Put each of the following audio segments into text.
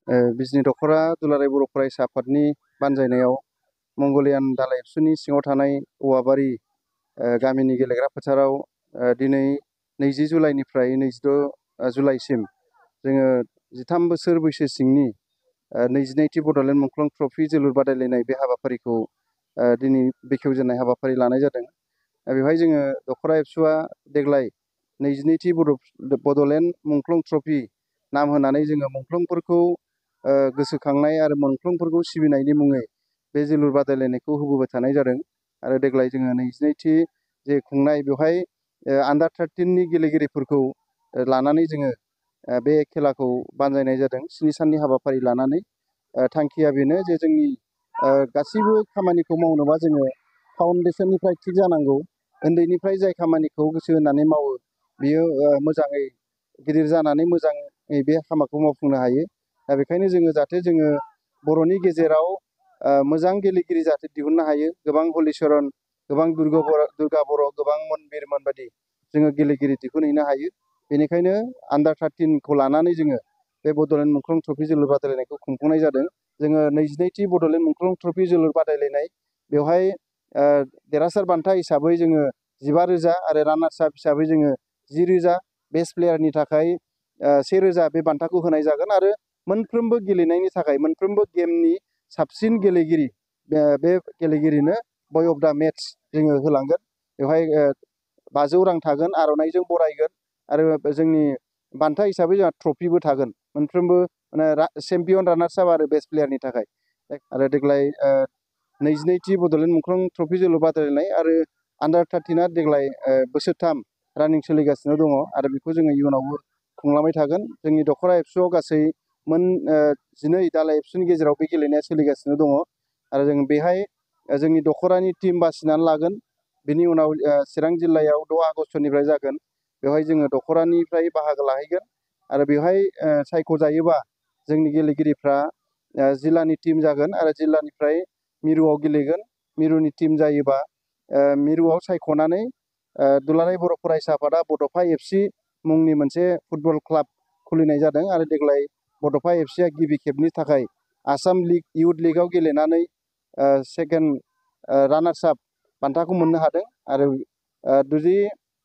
बिजनी दख'रा दुलाराय बर' फरायसा आफादनि बानजायनायाव मंगलियान दालाइ एबसुनि सिङाव थानाय औवाबारि गामिनि गेलेग्रा फोथाराव दिनै 20 जुलाइनिफ्राय 26 जुलाइसिम जोङो 13 बोसोर बैसो सिंनि 22थि बड'लेण्ड मुंख्लं ट्रफि जोलुर बादायलायनाय बे हाबाफारिखौ दिनै बेखेवजेननाय हाबाफारि लानाय जादों। बेवहाय जोङो दख'रा एबसुआ देग्लाय 22थि बड'लेण्ड मुंख्लं ट्रफि नाम होनानै जोङो मुंख्लंफोरखौ गोसोखांनाय आरो मुंख्लंफोरखौ सिबिनायनि मुङै बे जोलुर बादायलायनायखौ होबोबाय थानाय जादों। आरो देग्लाय जोङो 22थि जे खुंनाय बेवहाय आन्डार 13नि गेलेगिरिफोरखौ लानानै जोङो बे खेलाखौ बानजायनाय जादों। 7 साननि हाबाफारि लानानै थांखिया बेनो जे जोंनि गासैबो खामानिखौ मावनोबा जोङो फाउन्डेसननिफ्राय थिग जानांगौ। उन्दैनिफ्राय जाय खामानिखौ गोसो होनानै मावो बियो मोजाङै गिदिर जानानै मोजाङै बे हाबाखौ मावफुंनो हायो। दा बेखायनो जाहाथे जोङो बर'नि गेजेराव मोजां गेलेगिरि जाहाथे दिहुननो हायो। गोबां हलिचरन, गोबां दुर्गा बर', गोबां मनबिरमोन बायदि जोङो गेलेगिरि दिहुनहैनो हायो। बेनिखायनो आन्डार 13खौ लानानै जोङो बे बड'लेण्ड मुंख्लं ट्रफि जोलुर बादायलायनायखौ खुंफुंनाय जादों। जोङो 22थि बड'लेण्ड मुंख्लं ट्रफि जोलुर बादायलायनाय बेवहाय देरहासार बान्था हिसाबै जोङो 15,000 आरो रानार्स आप हिसाबै जोङो 10,000, बेस्ट प्लेयारनि थाखाय 1,000 बे बान्थाखौ होनाय जागोन। आरो मोनफ्रोमबो गेलेनायनि थाखाय मोनफ्रोमबो गेमनि साबसिन गेलेगिरि बे गेलेगिरिनो बय अफ दा मेट्च जोङो होलांगोन। बेवहाय 500 रां थागोन, आर'नाइजों बरायगोन आरो जोंनि बान्था हिसाबै जोंहा ट्रफिबो थागोन मोनफ्रोमबो चेम्पियन, रानार्स आप आरो बेस्ट प्लेयारनि थाखाय। आरो देग्लाय 22थि बड'लेण्ड मुंख्लं ट्रफि जोलुर बादायलायनाय आरो आन्डार 13आ देग्लाय बोसोरथाम रानिं सोलिगासिनो दङ आरो बेखौ जोङो इयुनावबो खुंलांबाय थागोन। जोंनि दख'रा एबसुआव गासै 12 दालाइ एबसुनि गेजेराव बे गेलेनाया सोलिगासिनो दङ आरो जों बेहाय जोंनि दख'रानि टिम बासिनानै लागोन। बिनि उनाव चिरां जिल्लायाव 6 आगस्टनिफ्राय जागोन। बेवहाय जोङो दख'रानिफ्राय बाहागो लाहैगोन आरो बेवहाय सायख'जायोबा जोंनि गेलेगिरिफ्रा जिल्लानि टिम जागोन आरो जिल्लानिफ्राय मिरुआव गेलेगोन। मिरुनि टिम जायोबा मिरुआव सायख'नानै दुलाराय बर' फरायसा आफादा बड'फा एफसि मुंनि मोनसे फुटबल क्लाब खुलिनाय जादों आरो देग्लाय बड'फा एफसिआ गिबि खेबनि थाखाय आसाम लीग इउथ लीगआव गेलेनानै सेकेन्ड रानार्स आप बान्थाखौ मोननो हादों। आरो जुदि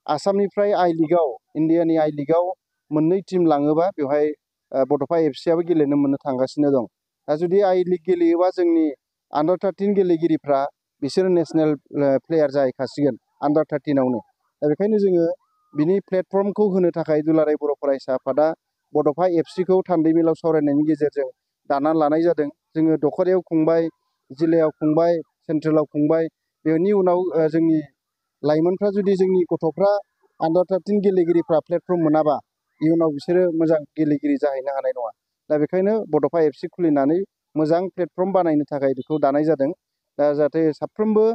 आसामनिफ्राय आइ लीगआव, इण्डियानि आइ लीगआव 2 टिम लाङोबा बेवहाय बड'फा एफसिआबो गेलेनो मोननो थांगासिनो दं। दा जुदि आइ लीग गेलेयोबा जोंनि आन्डार 13 गेलेगिरिफ्रा बिसोरो नेसनेल प्लेयार जाहैखासिगोन आन्डार 13आवनो। दा बेखायनो जोङो बिनि प्लेटफर्मखौ होनो थाखाय दुलाराय बर' फरायसा आफादा बड'फा एफसिखौ थान्दैमेलाव सावरायनायनि गेजेरजों दानानै लानाय जादों। जोङो दख'रायाव खुंबाय, जिल्लायाव खुंबाय, सेन्ट्रेलाव खुंबाय। बेनि उनाव जोंनि लाइमोनफ्रा जुदि जोंनि गथ'फ्रा आन्डार 13 गेलेगिरिफ्रा प्लेटफर्म मोनाबा इयुनाव बिसोरो मोजां गेलेगिरि जाहैनो हानाय नङा। दा बेखायनो बड'फा एफसि खुलिनानै मोजां प्लेटफर्म बानायनो थाखाय बेखौ दानाय जादों। दा जाहाथे साफ्रोमबो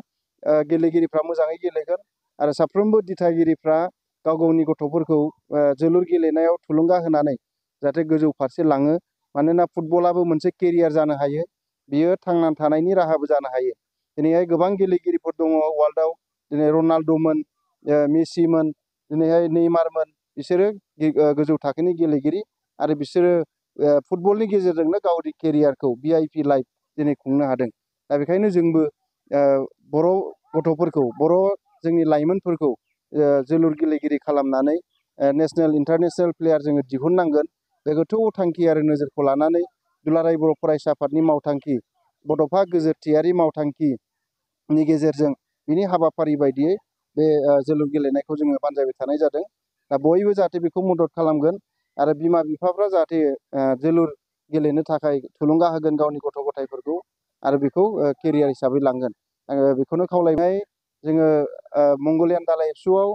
गेलेगिरिफ्रा मोजाङै गेलेगोन आरो साफ्रोमबो दिथागिरिफ्रा गाव गावनि गथ'फोरखौ जोलुर गेलेनायाव थुलुंगा होनानै जाहाथे गोजौ फारसे लाङो। मानोना फुटबलाबो मोनसे केरियार जानो हायो, बियो थांनानै थानायनि राहाबो जानो हायो। दिनैहाय गोबां गेलेगिरिफोर दङ वर्ल्डआव। दिनै रनाल्ड'मोन, मेसिमोन, दिनैहाय नेइमारमोन, बिसोरो गोजौ थाखोनि गेलेगिरि आरो बिसोरो फुटबलनि गेजेरजोंनो गावनि केरियारखौ VIP लाइफ दिनै खुंनो हादों। दा बेखायनो जोंबो बर' गथ'फोरखौ, बर' जोंनि लाइमोनफोरखौ जोलुर गेलेगिरि खालामनानै नेसनेल इन्टारनेसनेल प्लेयार जोङो दिहुननांगोन। बे गोथौ थांखि आरो नोजोरखौ लानानै दुलाराय बर' फरायसा आफादनि मावथांखि, बड'फा गोजोरथियारि मावथांखिनि गेजेरजों बिनि हाबाफारि बायदियै बे जोलुर गेलेनायखौ जोङो बानजायबाय थानाय जादों। दा बयबो जाहाथे बेखौ मदद खालामगोन आरो बिमा बिफाफ्रा जाहाथे जोलुर गेलेनो थाखाय थुलुंगा होगोन गावनि गथ' गथायफोरखौ आरो बेखौ केरियार हिसाबै लांगोन। आङो बेखौनो खावलायनाय, जोङो मंगलियान दालाइ एबसुआव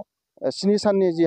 7 साननि जि